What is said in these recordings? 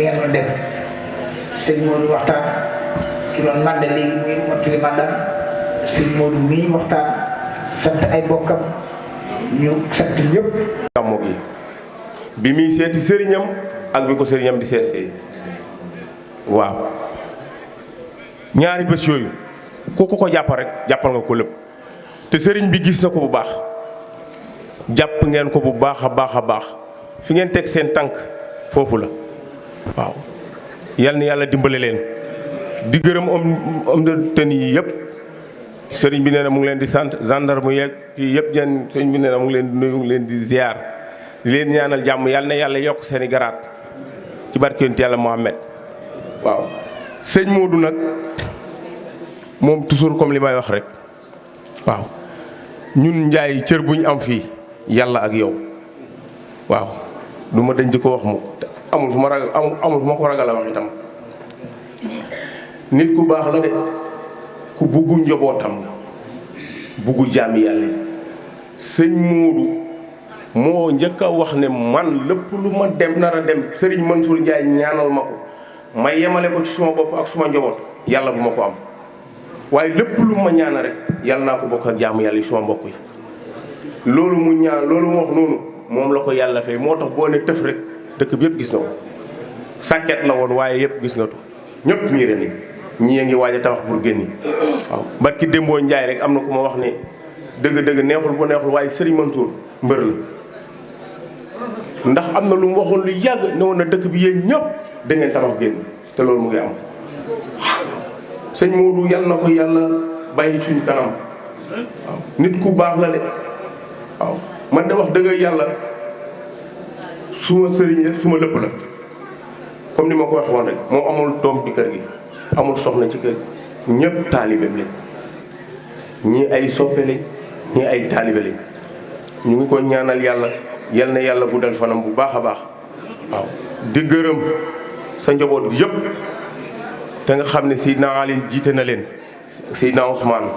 ngeen doon def sëñ Modou waxtaan ki doon mànde léegi muy mottali màndam sëñ Modou mii waxtaan sant ay bokkam ñu sant ñëpp. gàmmu gi bi muy seeti sëriñam ak bi ko sëriñam di seetsee waaw ñaari bés yooyu ku ko jàppal rek jàppal nga ko lépp te sëriñ bi gis na ko bu baax jàpp ngeen ko bu baax a baax a baax fi ngeen teg seen tànk foofu la waaw yal na yàlla dimbale leen di gërëm homme de tenue yi yëpp sëriñ bi nee na mu ngi leen di sant gendarme yeeg kii yëpp ñeen sëriñ bi nee na mu ngi leen di nuyu mu ngi leen di ziar di leen ñaanal jàmm yal na yàlla yokk seeni garaat ci barke yonent yàlla Muhammad waaw sëñ Modou nag moom toujours comme li may wax rek waaw ñun njaay cër bu ñu am fii yàlla ak yow waaw du ma dañ di ko wax mu amul fu ma ragal amul fu ma ko ragal a wax itam nit ku baax la de ku buggu njobootam la buggu jaami yàlla sëñ Modou moo njëkk a wax ne man lépp lu ma dem nar a dem Serigne Mansour Ndiaye ñaanal ma ko ma yemale ko ci suma bopp ak suma njaboot yàlla bu ma ko am waaye lépp lu ma ñaana rek yàlla naa ko bokk ak jaamu yàlla yi suma mbokk yi loolu mu ñaan loolu mu wax noonu moom la ko yàlla fay moo tax boo ne tëf rek dëkk bi yëpp gis na ko sàkket la woon waaye yëpp gis na ko ñëpp miire ni ñii a ngi waaj a tabax pour génni waaw barki démboo Njaay rek am na ku ma wax ne dëgg-dëgg neexul bu neexul waaye Serigne Mansour mbër la ndax am na lu mu waxoon lu yàgg ne woon na dëkk bi yéen ñëpp da ngeen tabax génn te loolu mu ngi am sëñ Modou yal na ko yàlla bàyyi suñ kanam waaw nit ku baax la de waaw man de wax dëgg yàlla suma sëriñ la suma lépp la comme ni ma ko waxee woon rek moom amul doom ci kër gi amul soxna ci kër gi ñëpp taalibeem lañ ñii ay soppe lañ ñii ay taalibe lañ ñu ngi ko ñaanal yàlla yal na yàlla guddal fanam bu baax a baax waaw di gërëm sa njaboot bi yëpp te nga xam ne Seydina Ali jiite na leen Seydina Ousmane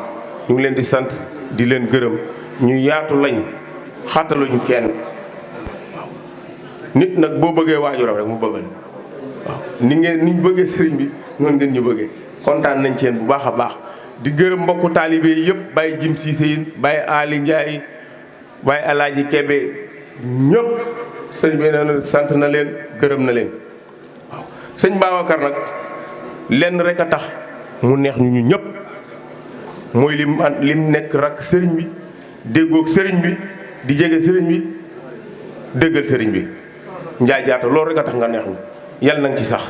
ñu ngi leen di sant di leen gërëm ñu yaatu lañ xattaluñ kenn waaw nit nag boo bëggee waajuram rek mu bëggal waaw ni ñu bëggee sëriñ bi noonu ngeen ñu bëggee kontaan nañ ci yéen bu baax a baax di gërëm mbokku taalibe yi yëpp Baye Jim Cissé yi Baye Ali Ndiaye Baye Alaaji Kebe ñëpp sëñ bi nee na sant na leen gërëm na leen waaw sëñ Babacar nag lenn rek a tax mu neex ñu ñëpp mooy lim nekk rak sëriñ bi déggoog sëriñ bi di jege sëriñ bi déggal sëriñ bi njaay jaata loolu rek a tax nga neex ñu yàlla na nga ci sax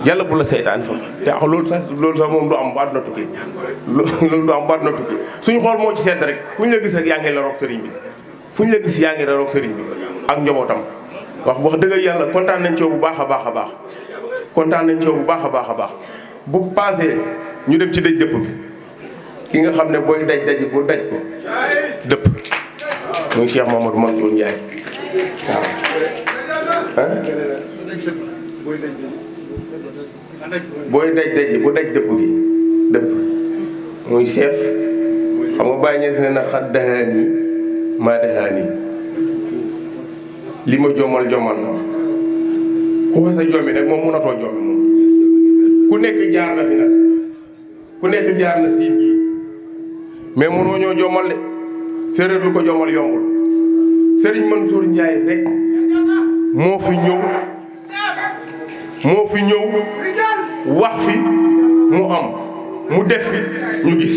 yàlla bu la seytaan fa te loolu sax moom du am ba àdduna tukki loolu du am ba àdduna tukki suñu xool moo ci sedd rek fu ñu la gis rek yaa ngi la roog sëriñ bi fu ñu la gis yaa ngi la roog sëriñ bi ak njabootam wax dëgg yàlla kontaan nañ ci yow bu baax a baax a baax kontaan nañ ci yow bu baax a baax a baax bu paasee ñu dem ci dëj dëpp bi ki nga xam ne booy daj bu daj ko dëpp muy Cheikh Mamadou Mansour Ndiaye waaw booy daj bu daj dëpp gi dëpp muy chef xam nga bàyyi ñees ne na xat dahaani maa dahaani li ma jomal na ku xasa jommi nag moom mënatoo jommi moom ku nekk jaar na fi nag ku nekk jaar na siin gi mais mënoo ñoo jomal de séeréer lu ko jomal yombul Serigne Mansour Ndiaye rek moo fi ñëw wax fi mu am mu def fi ñu gis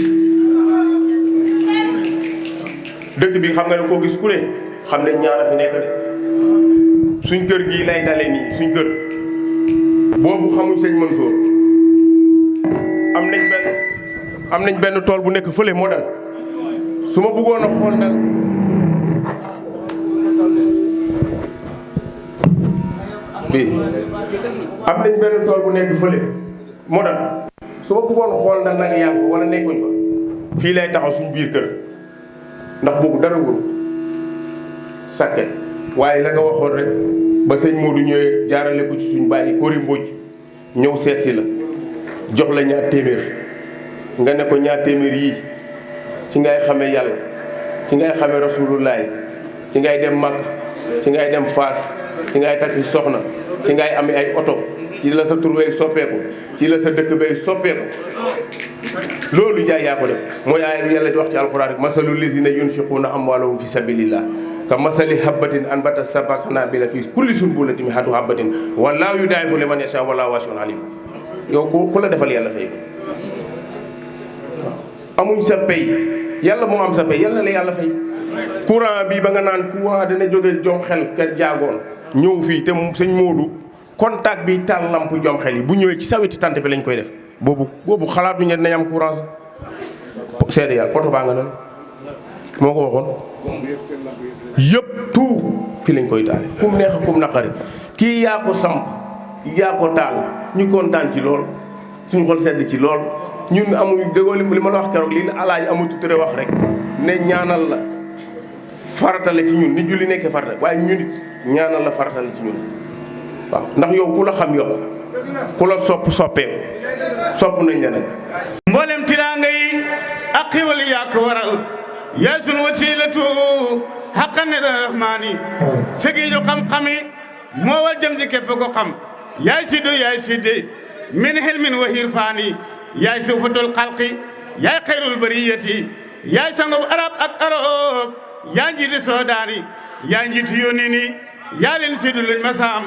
dëkk bi xam nga ne koo gis ku ne xam ne ñaara fi nekk de suñ kër gii lay dale nii suñ kër boobu xamuñ sëñ Mansour am nañ benn tool bu nekk fële moo dal su ma bëggoon a xool nag bi am nañ benn tool bu nekk fële moo dal su ma bëggoon xool nag nag yaa ngi fa wala nekkuñ fa fii lay taxaw suñ biir kër ndax boobu dara wóoru sàkket waaye la nga waxoon rek ba sëñ Modou ñëwee jaarale ko ci suñ bàyyi Kori Mbodj ñëw seet si la jox la ñaar téeméer nga ne ko ñaar téeméer yii ci ngay xamee yàlla ci ngay xamee rasulullaay ci ngay dem Makka ci ngay dem Faas ci ngay takki soxna ci ngay amee ay oto ci la sa tur bay soppeeku ci la sa dëkk bay soppeeku loolu jaay yaa ko def mooy aaya bi yàlla di wax ci alxuraan rek masalu lazina yunfiquuna amwaalahum fi sabilillah ka masali habbatin anbata sab'a sanaabila fi kulli sunbulatin mi'atu habbatin wallaahu yudaa'ifu liman yashaa wallaahu waasi'un aliim yow ku la defal yàlla fay amuñ sa pay yàlla moo am sa pay yàlla la yàlla fay courant bi ba nga naan courant dana jóge jom xel kër jaagoon ñëw fii te sëñ Modou contact bi taal lamp jom xel yi bu ñëwee ci saweti tante bi lañ koy def boobu xalaatuñu ne dinañ am courant sax seede yàlla poto baa nga nan moo ko waxoon yëpp tout fi lañ koy taale kum neex kum naqari kii yaa ko samp yaa ko taal ñu kontaan ci lool suñu xol sedd ci lool ñun amuñu déggoo li ma la wax keroog lii la alaaji amatu tere wax rek ne ñaanal la faratale ci ñun ni julli nekkee farata waaye ñun it ñaanal la faratale ci ñun waaw ndax yow ku la xam yow ku la soppeeku sopp nañ la nag mboolem tiraanga yi ak xiwal yi yaa ko waral yaa sunu wasilatu xaqan rahmaani sëgi ju xam-xam yi moo wal jëm si képp ko xam yaay siddi min hilmin wa hirfaani yaay suufatul xalqi yaay xayrul bariyati yaay sangu arab ak arab yaa njiiti soodaani yaa njiiti yónni yaa leen siddu luñ masaam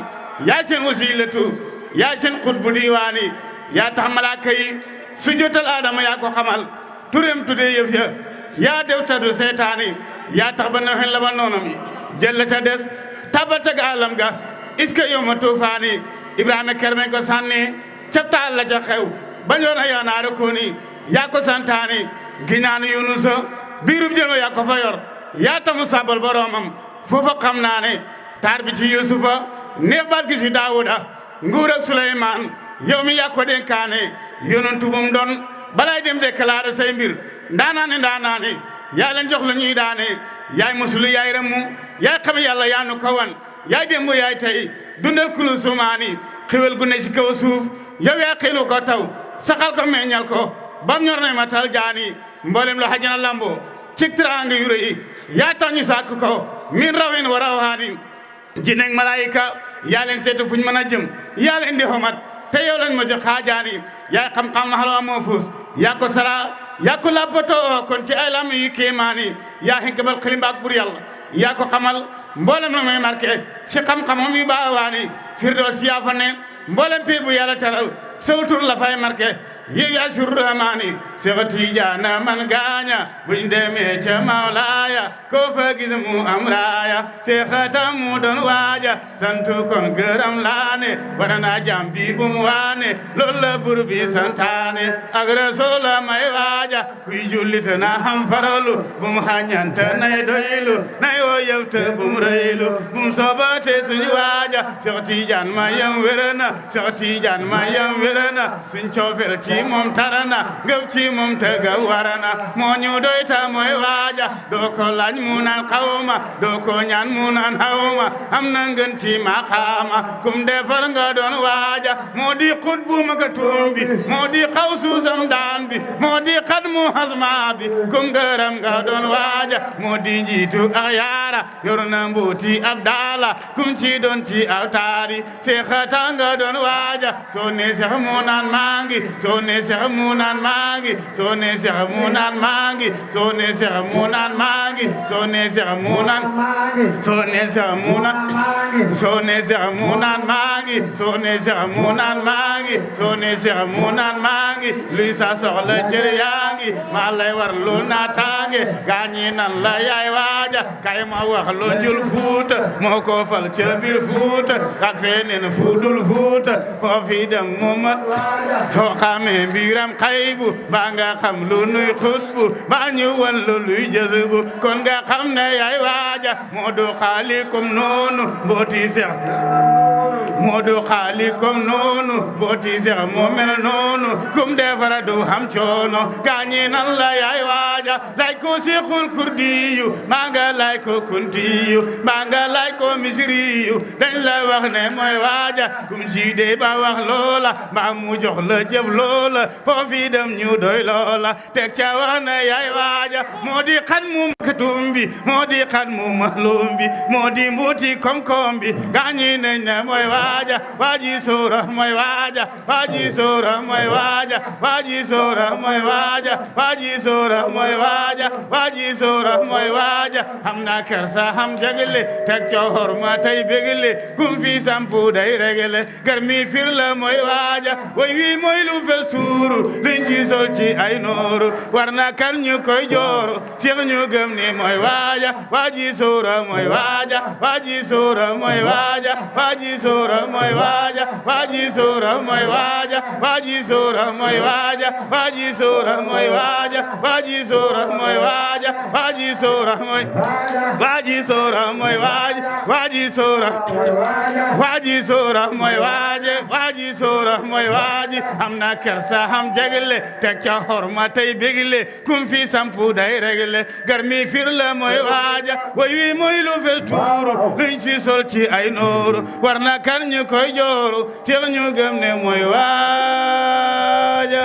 yaa seen wasilatu yaa seen xutbu diwaani yaa tax malaaka yi sujjotal aadama yaa ko xamal tureem tuddee yëf ya yaa dew taddu seytaani yaa tax ba noxen la ba noonam yi jël la ca des tabal ca gaalam ga est-ce que yow ma tuufaani Ibrahima kermen ko sànni ca taal la ca xew bañoon a yoonaare kooni yaa ko santaani giñaanu Yunusa biirub jël yaa ko fa yor yaa tamu sabal boroomam foofa xam naa ne taar bi ci Yusufa neex baat gi si Daawuda nguur ak Suleymaan yow mi yaa ko dénkaane yonentu bum doon balaay dem déclaré say mbir ndaanaane yaa leen jox lu ñuy daane yaay musulu yaay rammu yaay xam yàlla yaa nu ko wan yaay démb yaay tey dundal kulu sumaani xéwal gu ne ci kaw suuf yow yaa xiinu ko taw saxal ko meññal ko bam ñor na matal jaani mboolem lo xajana lambo ci teraanga yu rëy yaa tax ñu sàkk ko min rawin wa rawhaani jinneeg malaayika yaa leen seetu fuñ mën a jëm yaa leen di xomat te yow lañ ma jox xaajaani yaay xam-xam maxaloo moo fuus yaa ko sara yaa ko lappatoo kon ci ay lam yu kéemaani yaa xinkabal xalimbaak bur yàlla yaa ko xamal mboolem la may marqué si xam-xamam yu baawaani firdoos yaa fa ne mboolem pii bu yàlla teral sawtur la fay marqué yow yaa sur rahmaani Seex Tijaana man gaaña buñ demee ca Mawlaaya ko fa gis mu am raaya seexatam mu doon waaja santu kon gërëm laane warana jam bi bu mu waane loolu la bur bi santaane ak Rasuula may waaja kuy jullit na xam faralu bu mu xañante nay doylu nay woo yewte bu mu rëylu bu mu soobate suñu waaja Seex Tijaan ma yam wérana Seex Tijaan ma yam wérana suñ coofel ci moom tarana ngëp ci moom tëgga warana moo ñu doy ta mooy waaja doo ko laaj mu naan xawma doo ko ñaan mu naan xawma am na ngën ci maqaama kum defar nga doon waaja moo di xutbu makatum bi moo di xawsu samdaan bi moo di xadmu hasma bi kum gërëm nga doon waaja moo di njiitu ak yaara yor na mbuuti ab daala kum ci doon ci aw taari seexata nga doon waaja soo ne seex mu naan maangi soo ne seex mu naan maangi soo ne seex mu naan maangi soo ne seex mu naan maangi soo ne seex mu naan soo ne seex mu naan soo ne seex mu naan maangi soo ne seex mu naan maangi soo ne seex mu naan maangi luy sa soxla cër yaa ngi maa lay war lu naataange gaañi nan la yaay waaja kay ma wax lu njul Fuuta moo ko fal ca biir Fuuta ak feneen fu dul Fuuta foofi dem mu mat soo xamee mbiram xaybu ba nga xam lu nuy xutbu ba ñu wan lu luy jëzbu kon nga xam ne yaay waaja moo du xaali comme noonu mbooti seex moo du xaali comme noonu mbooti seex moo mel noonu kum defara du xam coono gaañi nan la yaay waaja lay ko seexul kurdiyu maa nga lay ko kuntiyu maa nga lay ko misriyu dañ la wax ne mooy waaja kum ci de ba wax loola maa mu jox la jëf loola foofi dem ñu doy loola teg ca wax ne yaay waaja moo di xat mu makatum bi moo di xat mu malum bi moo di mbuuti koom-koom bi gaañi nañ ne mooy waaja waaja waaji soora mooy waaja waaji soora mooy waaja waaji soora mooy waaja waaji soora mooy waaja waaji soora mooy waaja am na kersa am jagle teg ca horma tey bégle kum fi sampu day regele garmi fir la mooy waaja way wi mooy lu fel tuuru luñ ci sol ci ay nooru war na kar ñu koy jooru Cheikh ñu gëm ni mooy waaja waaji soora mooy waaja waaji soora mooy waaja waaji soora mooy waaja waaji soora mooy waaja waaji soora mooy waaja waaji soora mooy waaja waaji soora mooy waaja waaji soora mooy waaji soora mooy waaja waaji soora waaji soora mooy waaje waaji soora mooy waaji am na kersa am jagle teg ca horma tey bégle kum fi sampu day regle garmi fir la mooy waaja way wi mooy lu fel tuuru luñ ci sol ci ay nooru war na kar ñu koy jooru Cheikh ñu gëm ne mooy waaja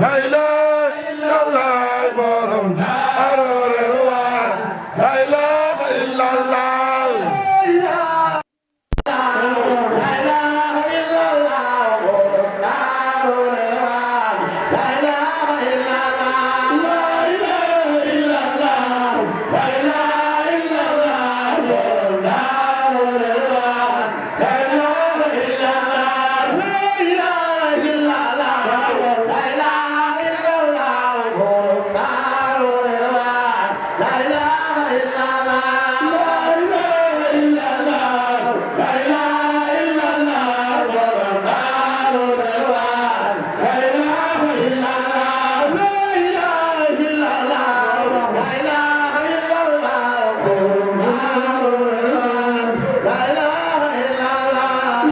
La ilaha illallah